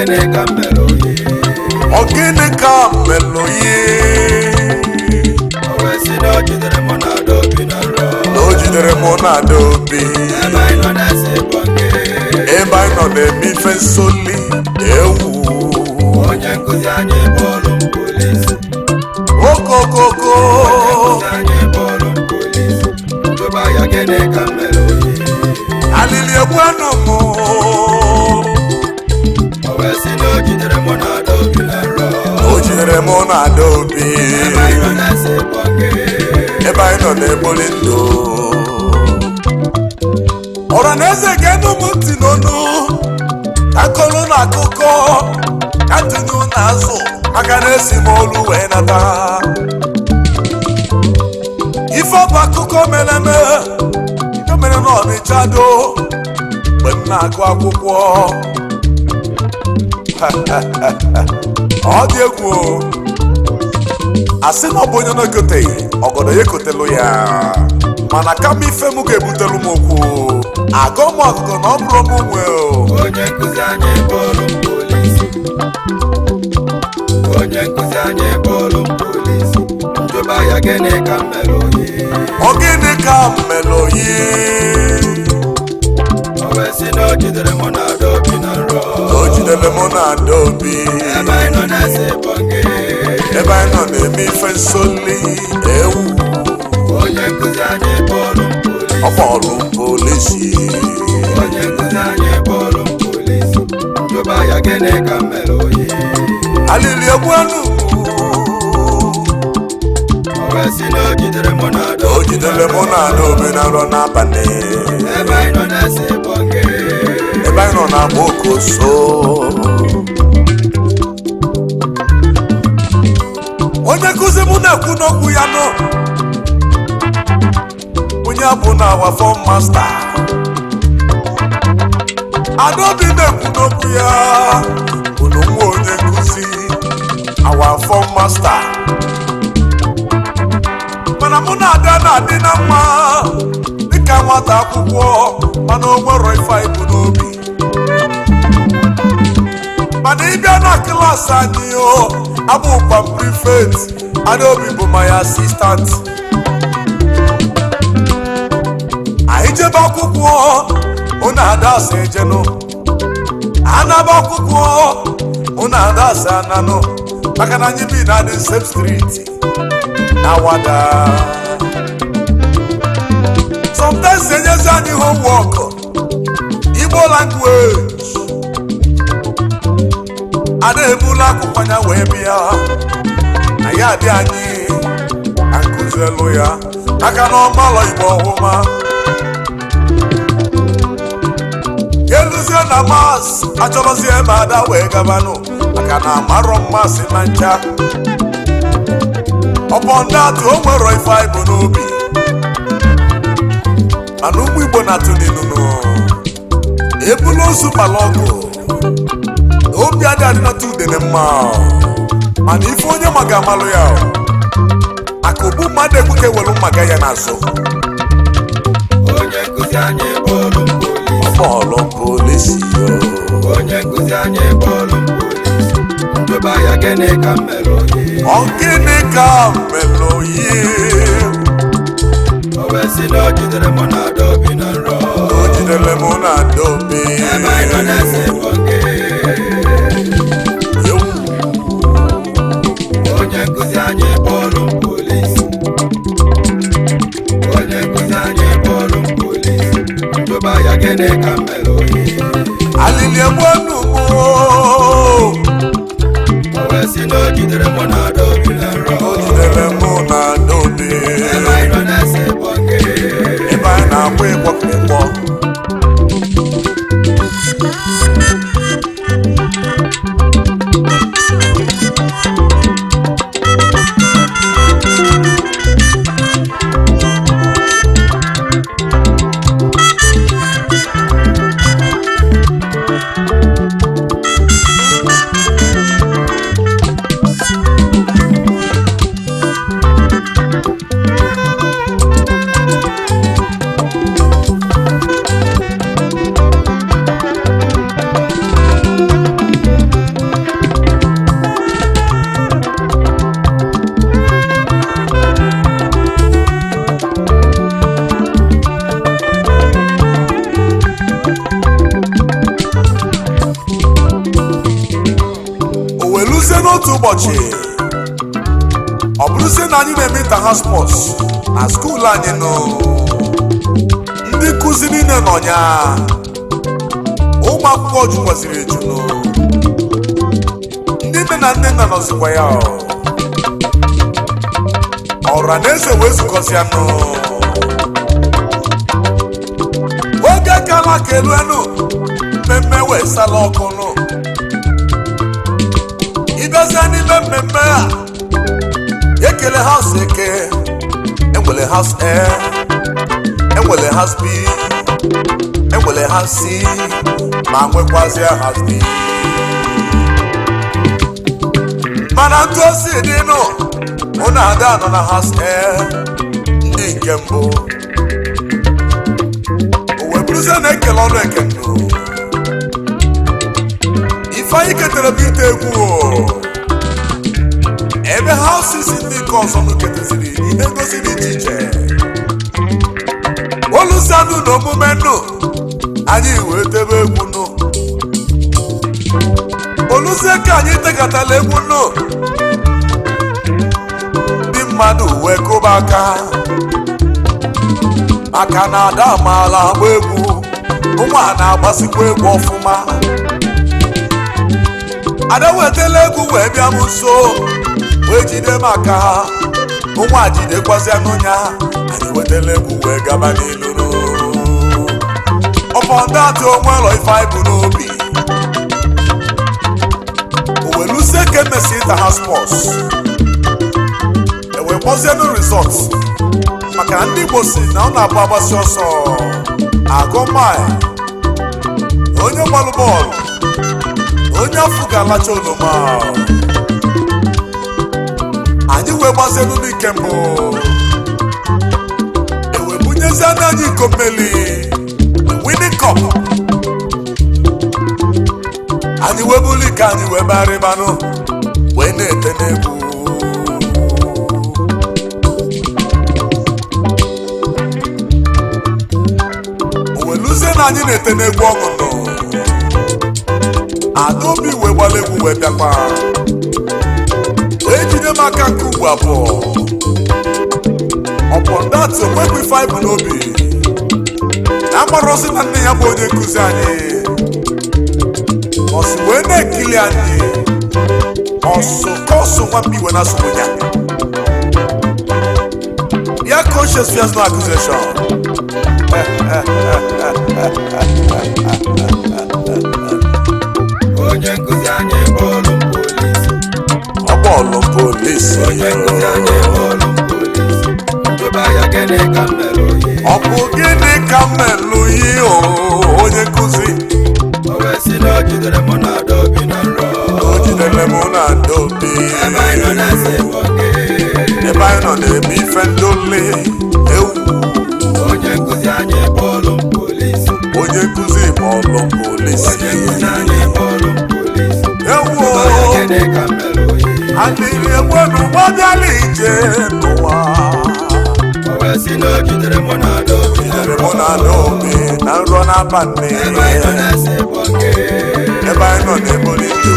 Gịnị ka m mere oyi? Ọ gịnị ka melụ yi? O wee sị na o jidere mụ na Adaobi na nrọ. Na o jidere mụ na Adaobi. Ebe anyị nọ na-ese bọnge. Ebe anyị nọ na-eme ife nsoli ewu. Onye nkụzi anyị bọọlụ m polisi. Okokoko. Onye nkụzi anyị bọọlụ m polisi. Njụba ya, gịnị ka m mere oyi? Alili egbuenu m. O wee sị na o jidere mụ na Adaobi na nrọ. O jidere mụ na Adaobi. Ebe anyị nọ na-ese bọnge. Ebe anyị nọ na-egboli ndụ. Ọra na eze, ga-enu m ntị n'onu akọlụ na akụkọ ka ntụnye na azụ, maka na esi m olu wee nata. Ife ọ bụ akụkọ mere eme, nke mere na Ọnịcha do mgbe m na-agụ akwụkwọ. Ọ dị egwu o. Asị na ọ bụ onye na-ekoteghị ọgọdọ ya ekotelu ya, mana kama ife m ga-ebutelu m okwu agọ m akụkọ na ọ bụrụ m nwe o. Onye nkụzi anyị bọọlụ m polisi. Onye nkụzi anyị bọọlụ m polisi. Njụba ya, gịnị ka m mere oyi? Ọ gịnị ka m melụ yi? O wee sị na o jidere mụ na Adaobi na nrọ. O jidere mụ na Adaobi. Ebe anyị nọ na-ese bọnge. Ebe anyị nọ na-eme ife nsoli ewu. Onye nkụzi anyị bọọlụ m polisi. Ọ kpọrọ m polisi. Onye nkụzi anyị bọọlụ m polisi. Njụba ya, gịnị ka m mere oyi? Alili egbuenu. O wee sị na o jidere mụ na O Adaobi. jidere mụ na Adaobi na nrọ n'abalị. Ebe anyị nọ na-ese bọnge. Ebe anyị nọ na-agba okoso. Onye nkụzi mụ na-ekwu n'okwu ya nọ, onye bụ na our form master. Adaobi na-ekwu n'okwu ya bụ na nwa onye nkụzi, our form master. Mana mụ na Ada na-adị na mma dịka nwata akwụkwọ, mana o nwero ife anyị bụ n'obi. Mana ịbịa na klaasị anyị o, abụkwa m prefect, Adaobi bụ my assistant. Anyị jebe akwụkwọ, mụ na Ada asị ejenụ. Anaba akwụkwọ, mụ na Ada asị ananụ, maka na anyị bi na the same street na Wada. Sometimes enyezi anyị homework Igbo language, Ada ebula akwụkwọ ya wee bịa na ya dị anyị ka nkụzielu ya, maka na ọmalọ Igbo ọhụma. Eluzie na maths, achọrọzie ebe Ada wee gabanụ, maka na amarọ mmasị na ncha ọbọndatụ. O nwere ife anyị bụ n'obi, mana ụmụ Igbo na-atụ n'inunu ebulu ozu kpala ọgụ na obi adị adịnata udene mma. Mana ife onye maga amalụ ya, maka ogbu mmadụ ekwu ewelu mmaga ya n'azụ. Onye nkụzi anyị bọọlụ m polisi. Bọọlụ polisi yo. Onye nkụzi anyị bọọlụ m polisi. Njụba ya, gịnị ka m mere oyi? Ọ gịnị ka melụ yi? O wee sị na o jidere mụ na Adaobi na nrọ. O jidere mụ na Adaobi. Ebe anyị nọ na-ese bọnge. Ewu. Onye nkụzi anyị bọọlụ m polisi. Onye nkụzi anyị bọọlụ m polisi. Njụba ya, gịnị ka m mere oyi? Alili egbuenu m. O wee sị na o jidere mụ na Adaobi na nrọ. O jidere mụ na Adaobi. Ebe anyị nọ na-ese bọnge. Ebe anyị na-agba ịgbọ ịgbọ. Oluzie n'otu ụbọchị, ọ bụrụzie na anyị na-eme inter sports na school anyị nụ, ndị nkụzi niile nọ ya, ụmụ akwụkwọ jukwaziri eju nụ, ndị nne na nne nna nọzikwa ya. Ọra na eze wee zukọzianụ. Oge kala keluenu, mmemme wee sala ọkụ nụ. Ịbịazie n'ime mmemme a, ekele house eke, enwele house A, enwele house B, enwele house C, ma nwekwazie house D. Mana ntụ osi dịnụ, mụ na ada nọ na house A, ndị nke mbụ. O wee bụrụzie na ekele ọnụ ekenụ, ifeanyị ketere bụ ite egwu o. Ebe houses ndị nke ọzọ nụ keteziri ihe ngosi dị iche iche, olusanụ na omume nụ, anyị wee tebe egwu nụ. Oluzie ka anyị tekatala egwu nụ, ndị mmadụ wee kụba aka, maka na ada amaala agba egwu, ụmụ a na-agbasikwa egwu ọfụma. Ada wetala egwu wee bịa m nso, wee jide m aka ha, ụmụ a jidekwazịa n'ụnya. Anyị wetala egwu wee gaba n'ilu. Ọfọdụ onwelọ ife anyị bụ n'obi. Owelusie ka emesi inter house sports, ewee kpọzienụ result, maka na ndị Igbo si na ọ na-abụ agbasi ọsọ agụ mile, onye gbalụ bọọlụ, onye afọ ga-alacha oroma. Anyị wee gbazienụ n'ike mbụ, ewee bunyezie anyị iko mmeli, winning cup. Anyị wee bulu ike, anyị wee barịbanụ, wee na-ete n'egwu. O wee luzie na anyị na-ete n'egwu ọṅụ nọ, Adaobi wee gbala egwu wee bịakwa wee jide m aka nke ugbo abụọ. Upon that, onwekwa ife anyị bụ n'obi na amarọsị na nne ya bụ onye nkụzi anyị. Ọsị wee na-ekili anyị ọsụ kọsụ nwamba iwe na-asụgbu ya ya. Conscience fears no accusation. Onye nkụzi anyị bọọlụ polisi. Ọ bọọlụ polisi. Onye nkụzi anyị bọọlụ polisi, njụba ya, gịnị ka m mere oyi? Ọ bụ gịnị ka m melụ yi o, onye nkụzi? O wee sị na o jidere mụ na Adaobi na nrọ. O jidere mụ na Adaobi. Ebe anyị nọ na-ese nwoke. Ebe anyị nọ na-eme ife ndoli ewu. Onye nkụzi anyị bọọlụ polisi. Onye nkụzi bọọlụ polisi. Onye nkụzi anyị bọọlụ polisi. Ewu. Njụba ya, gịnị ka m mere oyi? Adịghị ekwenu gbabịala ije n'ụwa. O wee sị na o jidere mụ na Adaobi na Jidere nrọ. mụ na Adaobi na nrọ n'abalị. Ebe anyị nọ na-ese nwoke. Ebe anyị nọ na-eboli ndụ.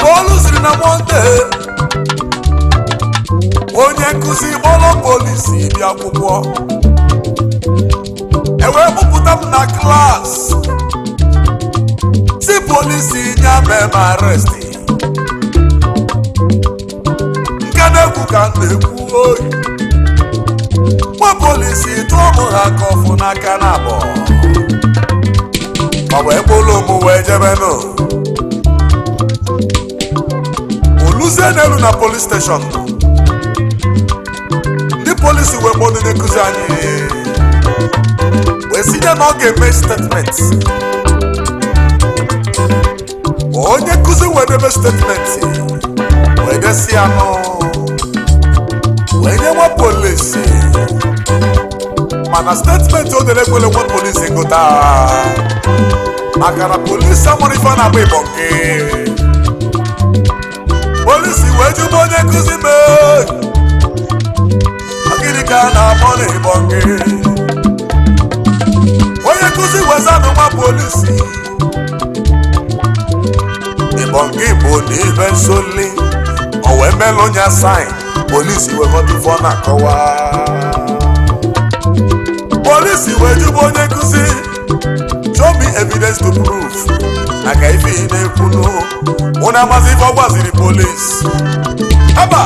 Olu siri na Monday, onye nkụzi kpọrọ polisi bịa akwụkwọ, ewee kpụpụta m na class, si polisi nya mee m arrest. Nke na-ekwu ka m na-ekwu oyi, nwa polisi tụọ m ha kọfụ n'aka na abụọ, ma wee kpụrụ m wee jebenụ. Oluzie n'elu na police station, ndị polisi wee kpọọ ndị nkụzi anyị, wee sinye na ọ ga-eme statement. Onye nkụzi wee debe statement, wee desi ya nụ, wee nye nwa polisi. Mana statement o dere ekwele nwa polisi ngụta, maka na polisi amụrụ ife a na-agba ịbọ nke. Polisi wee jụba onye nkụzi mee, gịnị ka a na-akpọ n'ịbọ nke? Onye nkụzi wezanụ nwa polisi, ịbọ nke bụ n'ibe nsoli. O wee melụ nya sign. Polisi wee ghọta ife ọ na-akọwa. Polisi wee jụba onye nkụzi, "Show me evidence to prove na ka ife ị na-ekwunu." Mụ na amazi ife ọ gwaziri polisi haba.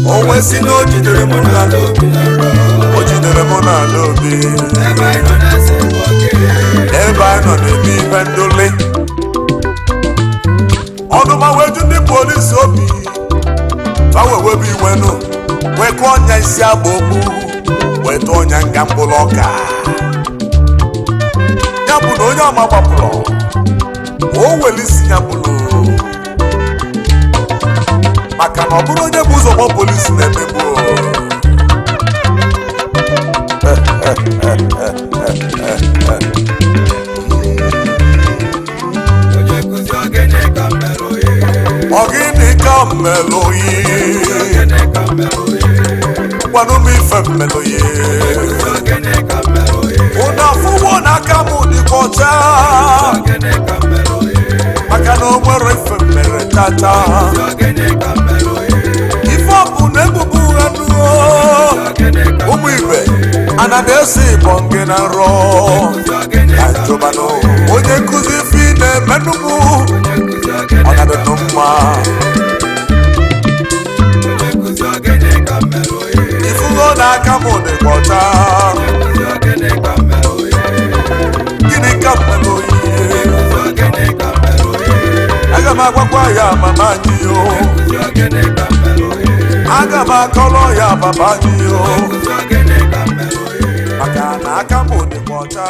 O wee si na o jidere mụ n'ala Obi na nrọ. O jidere mụ n'ala obi. Ebe anyị nọ na-ese nwoke. Ebe anyị nọ na-eme ife ndoli ọnụma wee ju ndị polisi obi. Fa wee webe iwenụ, wee kụọ ọnya isi agba okpu, wee tụọ ọnya nga mkpụrụ ọka. Ya bụ na onye ọma gbapụrụ, o were isi ya bụrụ, maka na ọ bụrụ onye bụ ụzọ gbọ polisi na-emegbu. Onye nkụzi, ogene ka m mere oye? Ọ gịnị ka m melụ yi? Ogene ka m mere oye? Gwanụ m ife m melụ yi. Ogene ka m mere oye? Ụnụ afụwo n'aka m dịkwa ọcha. Ogene ka m mere oye? Maka na o nwere ife m mere tata. Ogene ka m mere oye? Ife ọ bụ na ebubo ụgha nuo. Ogene ka m Ụmụ ibe, ana na-esi ịbọ gị na nrọ. Ogene ka ka m njụbanụ onye nkụzi, ife ị na-emenụ m, Onye nkụzi, ogene ọ ka na-adịnụ mma. Onye nkụzi, ogene ka m mere oye? Ifugo n'aka m dịkwa ọcha. Onye nkụzi, ogene ka m mere oye? Gịnị ka m melụ ihe? Ogene ka m mere oye? Aga m agwakwa ya mama anyị o. Nkụzi, ogene ka m mere oye? Aga m akọrọ ya papa anyị o. Nkụzi, ogene ka m mere oye? Maka na aka m dịkwa ọcha.